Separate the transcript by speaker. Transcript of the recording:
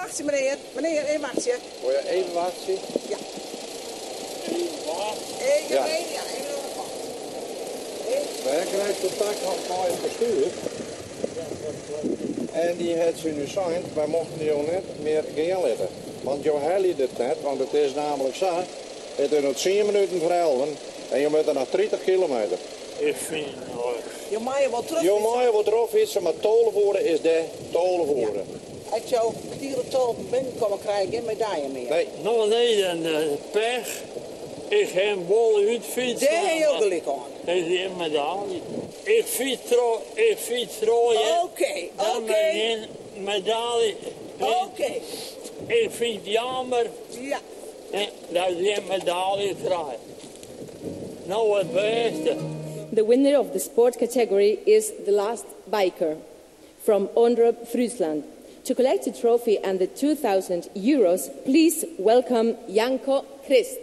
Speaker 1: wachtsje, menear. Menear, even wachtsje.
Speaker 2: Oh ja, even wachtsje.
Speaker 1: Ja. Even,
Speaker 2: Ja.
Speaker 1: even, ja, even oan de kant.
Speaker 2: Wy krije kontakt gehad mei it bestjoer. En dy hat tsjin ús sein, wy mochten jo net mear gean litte. Want jo helje dit net, want it is namelijk sa, it is no 10 minuten foar elven en jo moatte noch 30 kilometer.
Speaker 3: Ik fyn it
Speaker 1: Jo meie wol troch.
Speaker 2: Jo meie wol trochfytse, mar 12 oere is de 12 oere.
Speaker 1: As jo kertier oer 12 binnenkomme, krije jo gjin medalje mear.
Speaker 2: Nee.
Speaker 3: No nee, dan pech. Ik ha him wol útfytst.
Speaker 1: Dêr ha jo gelyk oan.
Speaker 3: Is gjin medalje. Ik fyts troch, ik fyts troch hjir.
Speaker 1: Oké,
Speaker 3: Dan
Speaker 1: oké.
Speaker 3: mar gjin medalje.
Speaker 1: Oké.
Speaker 3: Ik fyn it jammer
Speaker 1: Ja.
Speaker 3: dat ik gjin medalje krij. No it bêste.
Speaker 4: The winner of the sport category is The Last Biker from Omrop Fryslân. To collect the trophy and the €2,000, please welcome Janko Krist.